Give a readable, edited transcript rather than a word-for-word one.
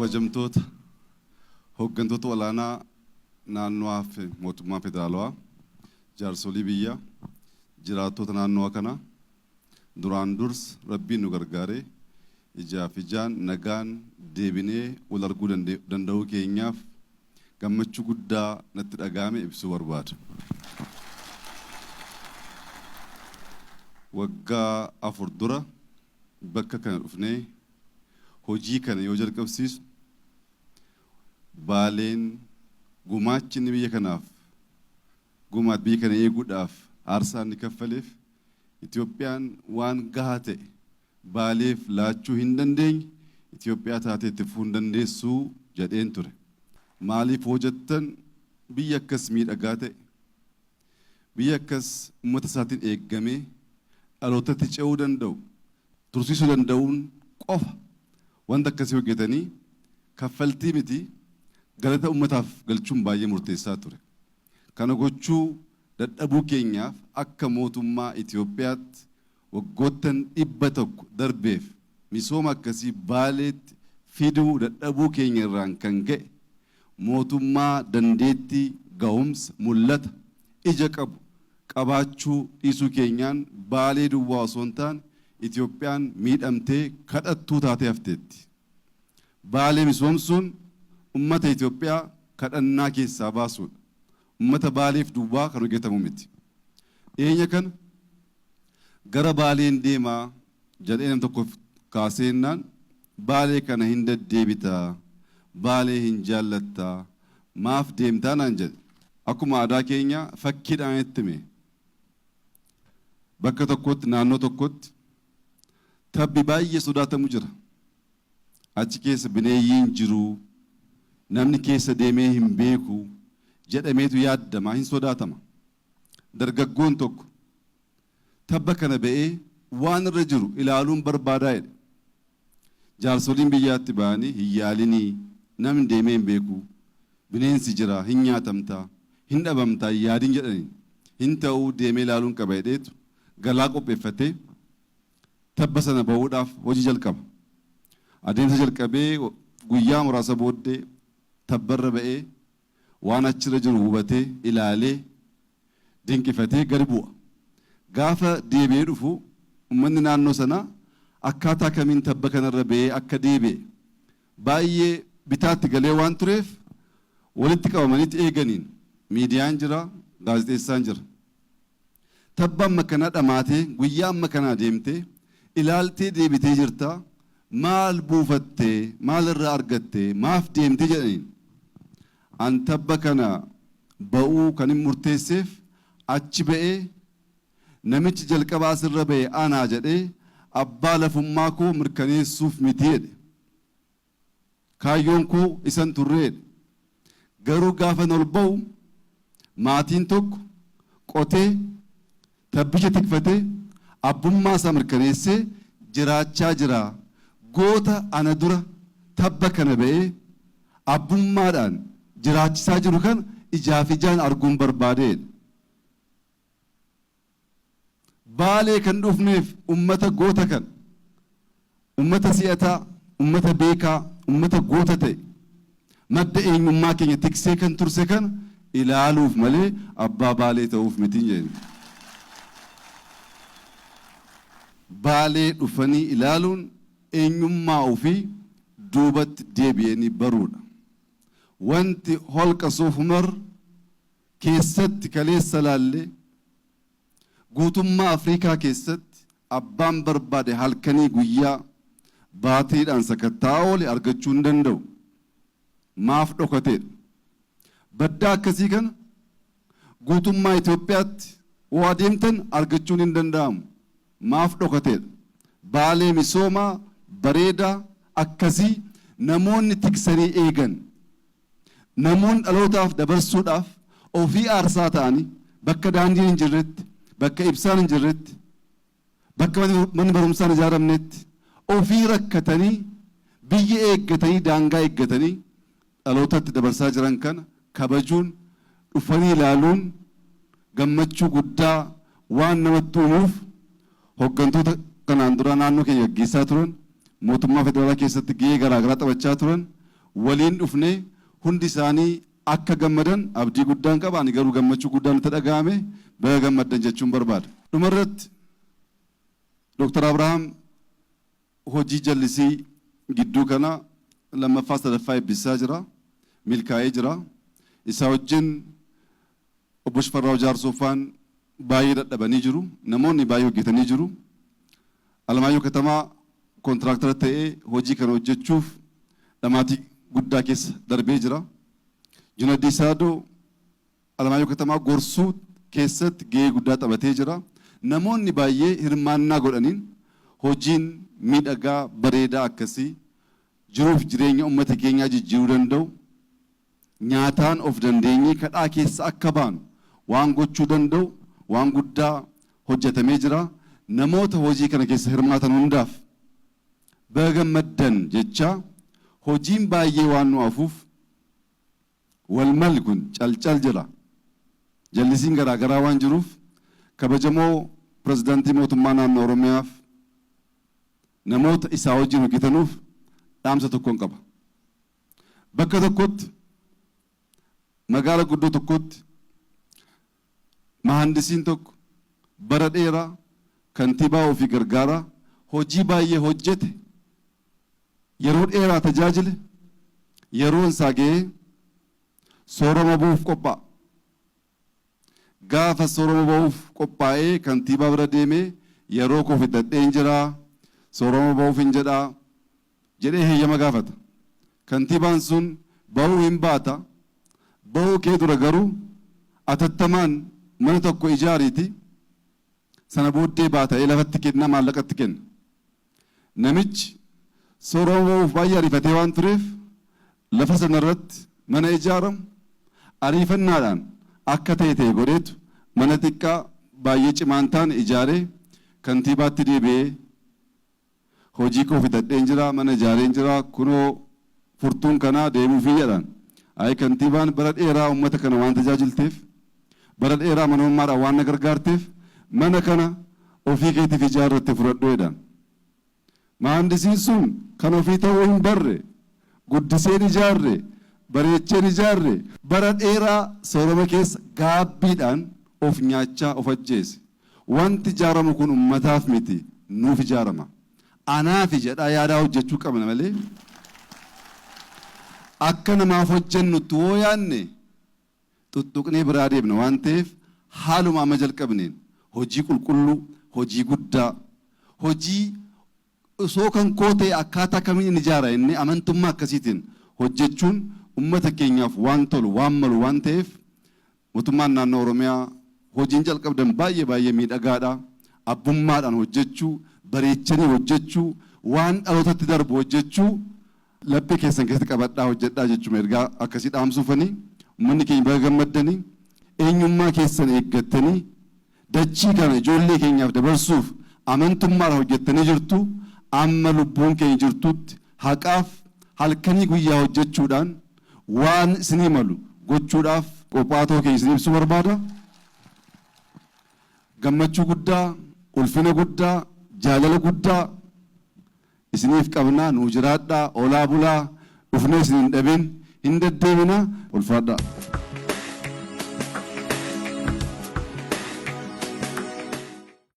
Kabajamtoota hooggantoota olaanaa naannoo fi mootummaa federaalawaa, jaarsolii biyyaa, jiraattota naannoo kanaa, duraan dursa Rabbiin nu gargaaree ijaaf ijaan nagaan deebinee wal arguu danda'uu keenyaaf gammachuu guddaa natti dhaga'ame ibsuu barbaada. Waggaa 4 dura bakka kana dhufnee hojii kana yoo jalqabsiisu, Baaleen gumaachi inni biyya kanaaf gumaat, biyya kana eeguudhaaf aarsaa inni kaffaleef, Itoophiyaan waan gahaa ta'e Baaleef laachuu hin dandeenye, Itoophiyaa taatee itti fufuu hin dandeessu jedheen ture. Maaliif hoo jettan, biyya akkas miidhagaa ta'e, biyya akkas uummata isaatiin eeggamee dhalootatti ce'uu danda'u tursiisuu danda'uun qofa wanta akkasii hojjetanii kaffaltii miti galata uummataaf galchuun baay'ee murteessaa ture. Kana gochuu dadhabuu keenyaaf akka mootummaa Itoophiyaatti waggoottan 100 darbeef misooma akkasii Baaleetti fiduu dadhabuu keenya irraan kan ka'e mootummaa dandeettii, gahumsa, mul'ata, ija qabu qabaachuu dhiisuu keenyaan Baalee duwwaa osoo hin taane Itoophiyaan miidhamtee kadhattuu taatee hafteetti. Baalee misoomsuun ummata Itoophiyaa kadhannaa keessaa baasuudha. Ummata Baaleef duwwaa kan hojjetamu miti. Dhiyeenya kana gara Baaleen deemaa jedhee nam tokkoof kaaseennaan, Baalee kana hin deddeebitaa, Baalee hin jaallattaa, maaf deemtaa naan jedhe. Akkuma aadaa keenyaa fakkiidhaan itti hime. Bakka tokkotti, naannoo tokkotti tabbi baay'ee sodaatamu jira. Achi keessa bineeyyiin jiru, namni keessa deemee hin beeku jedhameetu yaaddama, hin sodaatama. Dargaggoon tokko tabba kana ba'ee waan irra jiru ilaaluun barbaadaa jedhe. Jaarsoliin biyyaatti ba'anii, hin yaalinii, namni deemee hin beeku, bineensi jira, hin nyaatamtaa, hin dhabamtaa, hin yaadin jedhaniin. Hin ta'uu, deemee ilaaluun qaba jedheetu galaa qopheeffatee tabba sana ba'uudhaaf hojii jalqaba. Adeemsa jalqabee guyyaa muraasa booddee tabbarra ba'ee waan achirra jiru hubatee, ilaalee, dinqifatee gadi bu'a. Gaafa deebi'ee dhufu uummanni naannoo sanaa akkaataa kamiin tabba kanarra ba'ee akka deebi'e baay'ee bitaatti galee waan tureef walitti qabamanitti eeganiin. Miidiyaan jira, gaazexeessaan jira. Tabba amma kanaa dhamaatee, guyyaa amma kanaa deemtee ilaaltee deebitee jirta, maal buufattee, maal irraa argattee, maaf deemtee jedhaniin. An tabba kana ba'uu kan hin murteesseef achi ba'ee namichi jalqaba asirra ba'e anaa jedhee abbaa lafummaa koo mirkaneessuuf miti jedhe. Kaayyoon koo isan turre jedhe. Garuu gaafan ol ba'u maatiin tokko qotee, tabbicha tikfatee, abbummaa isaa mirkaneessee jiraachaa jira. Goota ana dura tabba kana ba'ee abbummaadhaan jiraachisaa jiru kana ijaaf ijaan arguun barbaade jedhe. Baalee kan dhufneef ummata goota kana, ummata si'ataa, ummata beekaa, ummata goota ta'e, madda eenyummaa keenya tiksee kan turse kana ilaaluuf malee abbaa Baalee ta'uuf mitiin jedhe. Baalee dhufanii ilaaluun eenyummaa ofii duubatti deebi'anii baruudha. Wanti holqa Soof Umar keessatti kaleessa laalle, guutummaa Afriikaa keessatti abbaan barbaade halkanii guyyaa baatiriidhaan sakatta'aa oole argachuu hin danda'u. Maaf dhokateedha? Baddaa akkasii kana guutummaa Itoophiyaatti hoo adeemtan argachuun hin danda'amu. Maaf dhokateedha? Baalee misoomaa bareedaa akkasii namoonni tiksanii eegan, namoonni dhalootaaf dabarsuudhaaf ofii aarsaa ta'anii bakka daandiin hin jirretti, bakka ibsaan hin jirretti, bakka manni barumsaa hin ijaaramnetti ofii rakkatanii, biyya eeggatanii, daangaa eeggatanii dhalootatti dabarsaa jiran kana kabajuun, dhufanii ilaaluun gammachuu guddaa waan namatti uumuuf, hooggantoota kanaan dura naannoo keenya gaggeessaa turan, mootummaa federaalaa keessatti gahee garaagaraa taphachaa turan, Waliin dhufnee hundi isaanii akka gammadan abdii guddaan qaba. Ani garuu gammachuu guddaan itti dhaga'ame, baga gammaddan jechuun barbaada. Dhumarratti, Dooktar Abrahaam hojii jallisii gidduu kana lammaffaa sadaffaa eebbisaa jira. Milkaa'ee jira. Isaa wajjin obbo Shifarraa Jaarsoofaan baay'ee dadhabanii jiru. Namoonni baay'ee hojjetanii jiru. Alamaayyoo Katamaa kontiraaktaraa ta'ee hojii kana hojjechuuf dhamaatii guddaa keessa darbee jira. Junaddii Saadoo Alamaayyoo Katamaa gorsuu keessatti gahee guddaa taphatee jira. Namoonni baay'ee hirmaannaa godhaniin hojiin miidhagaa bareedaa akkasii jiruuf jireenya uummata keenyaa jijjiiruu danda'u, nyaataan of dandeenyee kadhaa keessa akka baanu waan gochuu danda'u waan guddaa hojjetamee jira. Namoota hojii kana keessa hirmaatan hundaaf baga gammaddan jecha, hojiin baay'ee waan nu hafuuf, walmalli kun calcal jira. Jallisiin garaagaraa waan jiruuf, kabajamoo pirezidaantii mootummaa naannoo Oromiyaaf namoota isaa wajjin hojjetanuuf dhaamsa tokkoon qaba. Bakka tokkotti, magaala guddoo tokkotti, mahandisiin tokko bara dheeraa kantiibaa ofii gargaaraa hojii baay'ee hojjete, yeroo dheeraa tajaajile, yeroon isaa ga'ee soorama bu'uuf qophaa'a. Gaafa soorama ba'uuf qophaa'ee kantiibaa bira deemee, "Yeroo koo fixadheen jira, soorama ba'uuf hin jedhaa," jedhee heeyyama gaafata. Kantiibaan sun, "Ba'uu hin baata, ba'uu kee dura garuu atattamaan mana tokko ijaariiti sana booddee baata'ee," lafatti kenna, maallaqatti kenna. Namichi soorama ba'uuf baay'ee ariifatee waan tureef, lafa sana irratti mana ijaaramu ariifannaadhaan akka ta'e ta'e godheetu mana xiqqaa baay'ee cimaan taane ijaaree kantiibaatti deebi'ee, "Hojii koo fixadheen jira, mana ijaareen jira, kunoo furtuun kanaa deemuufii," jedhaan. Ayi, kantiibaan, "Bara dheeraa uummata kana waan tajaajilteef, bara dheeraa manummaadhaan waan na gargaarteef, mana kana ofii keetiif ijaarratte fudhadhu," jedhaan. Mahandisiin sun kan ofii ta'uu hin barre, guddiseen ijaarre, bareecheen ijaarre, bara dheeraa soorama keessa gaabbiidhaan of nyaachaa of ajjeese. Wanti ijaaramu kun ummataaf miti, nuuf ijaarama. Anaafi jedhaa yaadaa hojjechuu qabna malee, akka namaaf hojjennutti woo yaadne tuttuqnee biraa deemna waan ta'eef, haaluma amma jalqabneen hojii qulqulluu, hojii guddaa, hojii osoo kan koo ta'e akkaataa kamiin ijaara inni amantummaa akkasiitiin hojjechuun ummata keenyaaf waan tolu, waan malu waan ta'eef, mootummaan naannoo Oromiyaa hojiin jalqabdan baay'ee baay'ee miidhagaadha. Abbummaadhaan hojjechuu, bareechanii hojjechuu, waan dhalootatti darbu hojjechuu laphee keessan keessatti qabadhaa hojjedhaa jechuun ergaa akkasii dhaamsuufanii, uummanni keenya baga gammaddanii. Eenyummaa keessan eeggattanii dachii kana ijoollee keenyaaf dabarsuuf amantummaadhaan hojjettanii jirtu. Amma lubbuun keenya jirtutti haqaaf halkanii guyyaa hojjechuudhaan waan isinii malu gochuudhaaf qophaa'aa keenya isinii ibsuu barbaada. Gammachuu guddaa, ulfina guddaa, jaalala guddaa isiniif qabnaa. Nuu jiraadhaa, olaa bulaa, dhufnee isin hin dhabin, hin deddeebina, ulfaadhaa.